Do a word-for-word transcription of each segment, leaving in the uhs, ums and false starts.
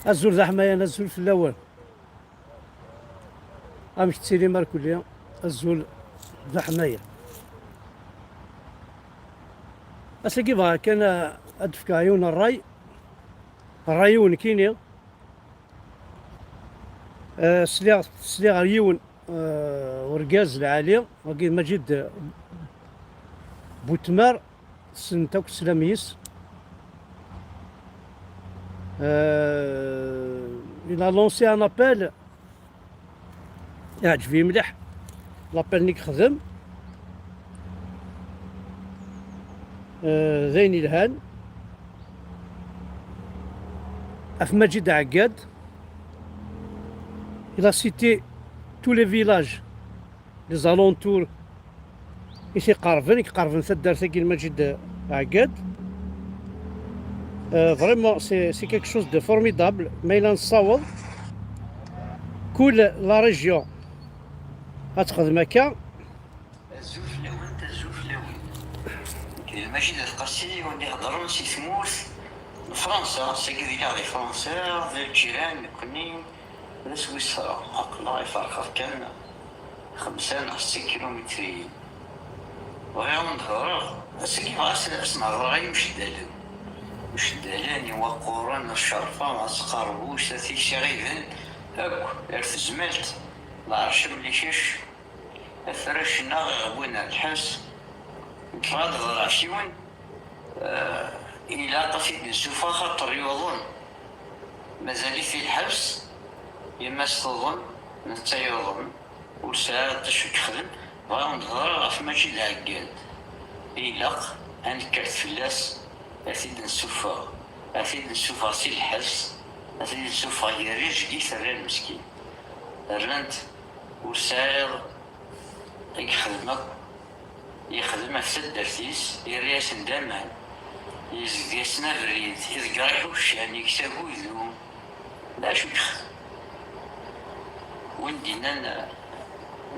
Azul d aḥmayan, azul fell-awen. Amek tettilim irkelli? Azul d aḥmayan. Ass-agi bɣiɣ kan, uh, ad d-fkeɣ yiwen n ṛṛay. Ṛṛay-iw nekkini. Uh, sliɣ, sliɣ ɣer yiwen, uh, urgaz lɛali, wagi d Maǧid Butmar. Ssnen-t akk sslam-is. Euh, il a lancé un appel. Iɛǧeb-iyi mliḥ l'appel-nni yexdem. Euh, d ayen yelhan. Ɣef Maǧid Ɛeggad. Il a cité tous les villages, les alentours i t-iqerben, i iqerben taddart-agi n Maǧid Ɛeggad. Euh, vraiment, c'est, c'est quelque chose de formidable. Ma yella nessaweḍ, kul la région ad texdem akka. Azul fell-awen, azul fell-awen. Nekk d Lmajid At Qasi, wen d-iheddren si tmurt n Fransa, sagi d iliɣ di Fransa, d lǧiran nekkni. D ass wis aql-aɣ iferq-aɣ kan xemsa neɣ setta kilumitriyen. Bɣiɣ ad wen-d-hedreɣ, ass-agi bɣiɣ ad s-, ad sen-hedreɣ i yimceddalen. Imceddalen, iwaqquren, ccerfa, asqerbuc, at iɣiden, akk, ar tezmalt, lɛerc amlicac, at rrac-nneɣ iɣewwin ar lḥebs. Nekk bɣiɣ ad hedreɣ ɣef yiwen, eh, ilaq ad t-id-nessufeɣ axaṭer yuḍen. Mazal-it di lḥebs, yemma-s tuḍen, netta yuḍen, ur sɛiɣ d acu i yexdem. Bɣiɣ ad hedreɣ ɣef Maǧid Ɛeggad. Ilaq ad nekkret fell-as, ad t-id-nessufeɣ, ad t-id-nessufeɣ si lḥebs, ad t-id-nessufeɣ gar rrij i terra lmeskin. Rran-t ur sɛiɣ i yexdem akk. Yexdem ɣef taddart-is, yerra-yasen-d aman, yezged-yasen abrid, iḍegger iḥuccan, yekkes agudu. D acu yexdem? Win d-yennan, eh,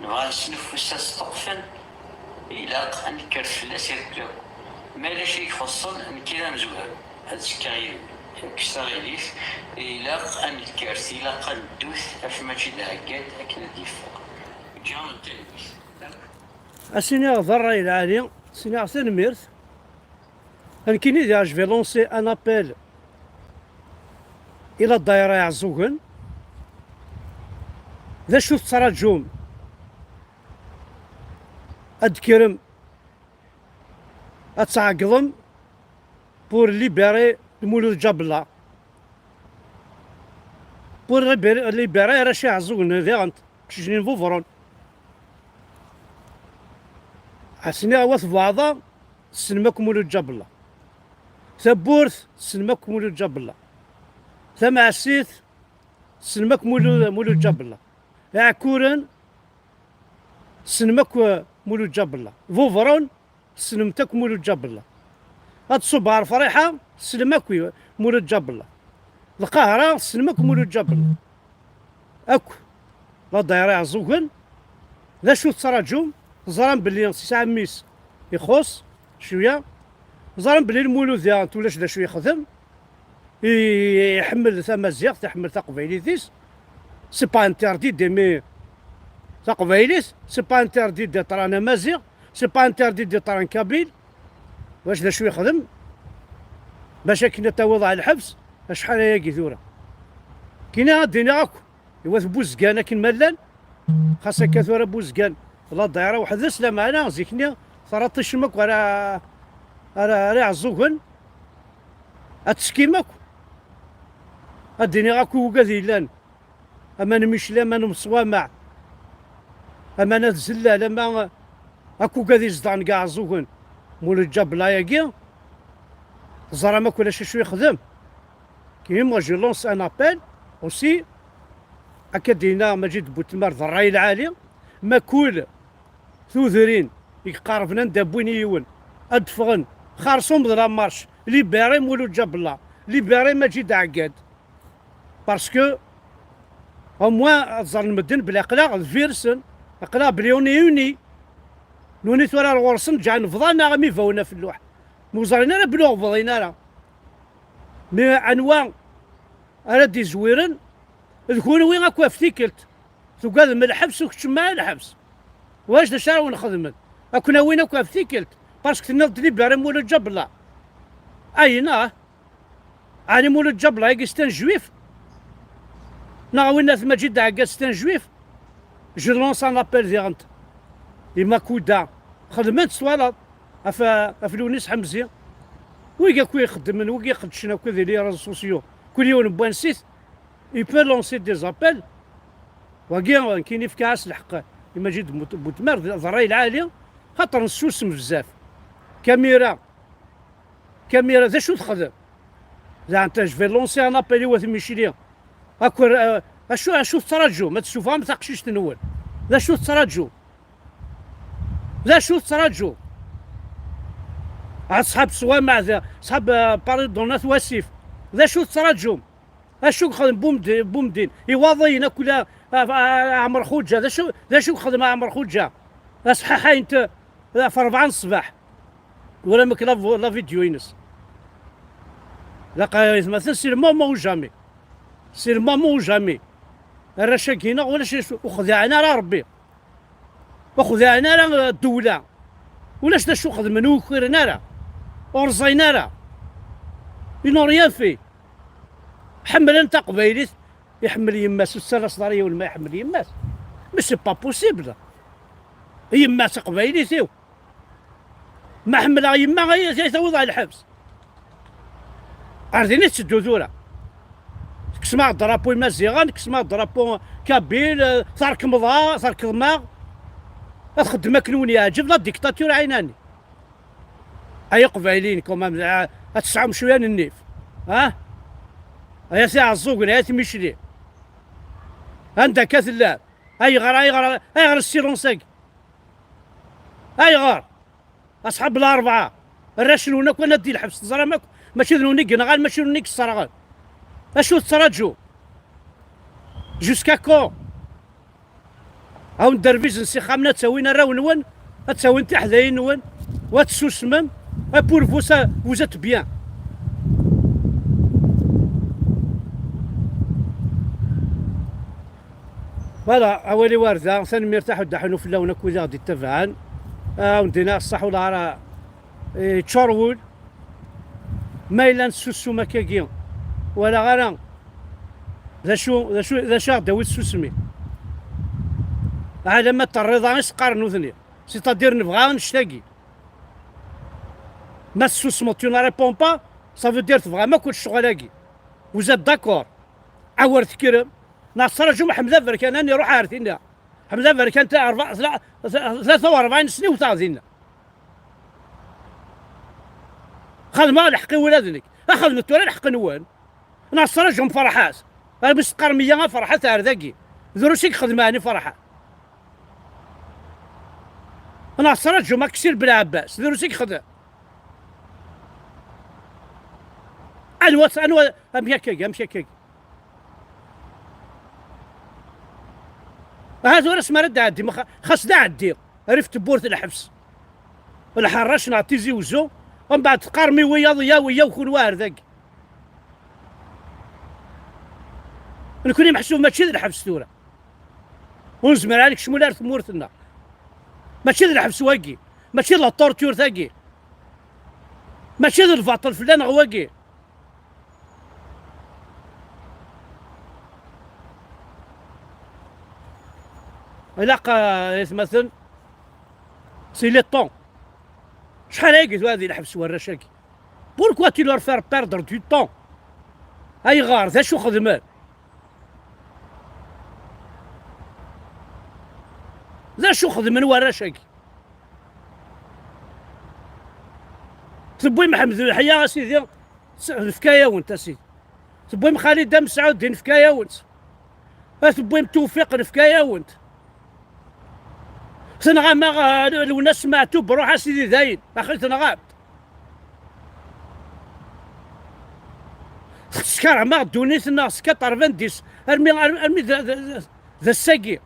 nebɣa ad nesnuffes ad s-ṭṭuqfen, ilaq ad nekkert fell-as irkel akk. Ma yella kra i ixuṣṣen, nekk d amezwaru, ad sekkeɣ yid-m. Kkes taɣilit, ilaq ad nekkert, ilaq ad neddut ɣef Maǧid Ɛeggad akken ad d-yeffeɣ. Ǧǧiɣ-awen talwit. Ad s-iniɣ d ṛṛay lɛali, ad s-iniɣ tanemmirt. Nekkini diɣ, je vais lancer un appel i la daïra Iɛeẓẓugen. D acu tettraǧum? Ad d-tekrem, ad tɛeggḍem pour libérer Lmulud Ǧabella. Pour libérer, libérer arrac Iɛeẓẓugen diɣen, qcijen n Bubṛun. Ad s-iniɣ wat Buɛḍa, tessnem akk Mulud Ǧabella. Tawwurt, tessnem akk Mulud Ǧabella. Tamɛessit, tessnem akk Mulud, Mulud Ǧabella. Iɛekkuren, tessnem akk, eh, Mulud Ǧabella. Bubṛun, tessnem-t akk Mulud Ǧabella. Ad tṣubb ɣer Friḥa, tessnem akk i-, Mulud Ǧabella. Lqahra, tessnem akk Mulud Ǧabella. Akk la daïra Iɛeẓẓugen, d acu tettraǧum? Teẓram belli si Sɛammis ixuṣ cwiya. Teẓram belli Lmulud diɣen ulac d acu yexdem. I-, iḥemmel tamaziɣt, iḥemmel taqbaylit-is. C'est pas interdit d'aimer taqbaylit, c'est pas interdit d'être un amaziɣ, c'est pas interdit d'être un kabyle. Ulac d acu yexdem bac akken ad tawiḍ ɣer lḥebs acḥal ayagi tura. Kini ad d-iniɣ akk i wat Buzgan akken ma llan, xas akka tura Buzgan, la daïra weḥd-s, lameɛna zik-nni terra ṭṭicem akk ara, ara, ara Iɛeẓẓugen, ad teskim akk. Ad d-iniɣ akk i wugad yellan, aman Micli, aman Mswamaɛ, aman At Zellal, ama akk wugad izedɣen deg Iɛeẓẓugen, Mulud Ǧabella-agi, teẓram akk ulac acu yexdem. Kini, moi, je lance un appel aussi, akka d-yenna Maǧid Butmar d ṛṛay lɛali, ma kul tudrin i iqerben anda wwin yiwen, ad d-ffɣen, xerṣum de la marche, libéré Mulud Ǧabella, libéré Maǧid Ɛeggad. Parce que, au moins, ad ẓren medden belli aql-aɣ deffir-sen, aql-aɣ belli on est unis. Nuni tura ar ɣur-sen, ǧǧan bḍan-aɣ am ibawen ɣef lluḥ. Ma ur ẓrin ara belli ur bḍin ara. Mais anwa ara d-izwiren, d kunwi akk ɣef tikkelt. Tugadem lḥebs, ur keččem ara lḥebs. Ulac d acu ara wen-xedmen. Ad ken-awin akk ɣef tikkelt. Parce que tenniḍ-d libérer Mulud Ǧabla. Ayen, ah? Ɛni Mulud Ǧabla-agi c'est un juif? Neɣ a win at Maǧid Ɛegga c'est un juif? Je lance un appel diɣen i Makuda. Xedmen-t, twalaḍ. Af, af Lewnis Ḥemzi. Wigi akk ixeddmen, wigi iqeddcen akk di les réseaux sociaux. Kul yiwen n wansi-t, il peut lancer des appels. Wagi, nekkini fkiɣ-as lḥeqq i Maǧid But-, Butmer, d, d ṛṛay lɛali, xaṭer nessusem bezzaf. Kamira, Kamira, d acu texdem? Daɣen, je vais lancer un appel i wat Micli. Akk, eh, acu, acu tettṛaǧum? Ad tessufɣem taqcict-nwen. D acu tettṛaǧum? D acu tettṛaǧum? Ɛad ṣṣḥab Swameɛ, d ṣṣḥab, eh, pardon, n At Wasif. D acu tettṛaǧum? Acu yexdem Bumdi-, Bumdin? Iwaḍiyen akk la, a, a, Ɛmer Xuǧa. D acu, d acu yexdem Ɛmer Xuǧa? Aṣḥaḥay n t-, ɣef rebɛa n ṣṣbeḥ. Wala mek la vo-, la vidéo-ines. Laqay aytmaten, c'est le moment ou jamais. C'est le moment ou jamais. Arrac-agi-nneɣ ulac acu, ur xdiɛen ara Rebbi. Ur xdiɛen ara, eh, ddewla. Ulac d acu xedmen, ur ukiren ara. Ur rẓayen ara. Ils n'ont rien fait. Ḥemmlen taqbaylit, iḥemmel yemma-s, ur ttalaseḍ ara yiwen ma iḥemmel yemma-s. Mais c'est pas possible. Yemma taqbaylit-iw. Ma ḥemmleɣ yemma, ay, ay tawiḍ ɣer lḥebs. Ar din i tetteddu tura. Tekksem-aɣ drapeau imaziɣen, tekksem-aɣ drapeau kabyle, eh, terkmeḍ-, terkmeḍ-aɣ. Ad txeddem akken wen yeɛǧeb, la dictature ɛinani. Ay iqbayliyen, quand même, a, ad tesɛum cwiya n nnif. Ha? Ay at Iɛeẓẓugen, ay at Micli. Anda akka tellam? Ayɣer, ayɣer, ayɣer silence-agi? Ayɣer? Aṣḥab Larebɛa, arrac-nwen akk ad naddi lḥebs, teẓram akk, mačči d nwen i yenɣan, mačči d nwen i yesserɣen. Acu tettṛaǧu? Jusqu'à quand? Ad wen-derbizen s ixxamen, ad tawin arraw-nwen, ad tawin tiḥdayin-nwen, wa tessusmem, et pour vous, ça, vous êtes bien. Voilà, awal-iw ar da, tanemmirt a Ḥudda Ḥunu fell-awen akk wid i ɣ-d-ittabaɛen. Ah, ur d-iniɣ ṣṣeḥ wala ara, eh, yeččur wul. Ma yella nessusum akkagi, walaɣ ara d acu, d acu, d acu aɣ-d-tawi tsusmi. Ɛlamat rriḍa i s-qqaren nutni, c'est-à-dire nebɣa annect-agi. Ma tessusmeḍ, tu ne réponds pas, ça veut dire tebɣam akk ccɣel-agi. Vous êtes d'accord? Awer tekkrem, neɣ tettraǧum Ḥmed Aberkan ad iruḥ ar tinna. Ḥmed Aberkan ta-, rba-, tla-, tlata u rebɛin snin wteɣ dinna. Xedmeɣ lḥeqq-iw ula d nekk. Xedmet tura lḥeqq-nwen. Neɣ tettraǧum Ferḥat. Armi s-teqqarem iya a Ferḥat ar dagi. Drus i yexdem ɛni Ferḥat? Neɣ tettraǧum Aksir Belɛebbas. Drus i yexdem. Anwa, anwa, amek akkagi, amek akkagi? Aha tura asmi ara d-ɛeddim, xa-, xas d aɛeddi, rrif tewwurt n lḥebs. Lḥerrac neɣ Tizi Wezzu, mbeɛd teqqarem i wiyaḍ, ya, ya, ya, kunwi ar dagi. Nekni meḥsub mačči d lḥebs tura. Ur nezmir ara nekcem ula ar tmurt-nneɣ. Mačči d lḥebs wagi. Mačči d la torture tagi. Mačči d lbaṭel fell-aneɣ wagi. Ilaq, eh, aytmaten, c'est le temps. Acḥal ayagi tura di lḥebs warrac-agi? Pourquoi tu leur fais perdre du temps? Ayɣer? D acu xedmen? D acu xedmen warrac-agi? Tewwim Ḥmed Leḥya, a sidi, s-, nefka-yawen-t, a sidi. Tewwim Xalid Amesɛud, nefka-yawen-t. A tewwim Tewfiq, nefka-yawen-t. Tenɣam-aɣ, ah, Lwennas Meɛtub, ruḥ a sidi dayen, axi tenɣam-t. Teskarem-aɣ ddunit-nneɣ s quatre-vingt-dix, armi, armi, armi d, d, d, d ass-agi.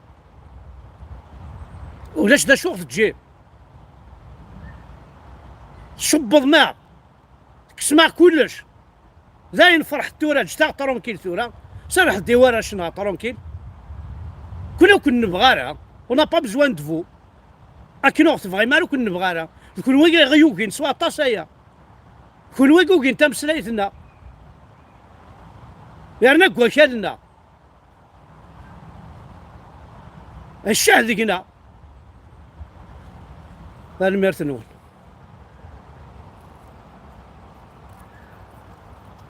Ulac d acu ɣ-teǧǧim. Tcewwḍem-aɣ. Tekksem-aɣ kullec. Dayen, ferḥet tura, ǧǧet-aɣ tranquille tura. Serḥet-d i warrac-nneɣ tranquille. Kunwi ur ken-nebɣi ara. On n'a pas besoin de vous. Akken ur ɣ-tebɣim ara, ur ken-nebɣi ara. D kunwi i ɣ-yugin s waṭas aya. Kunwi i yugin tameslayt-nneɣ. Yerna deg wakal-nneɣ. Ccah deg-neɣ. Tanemmirt-nwen.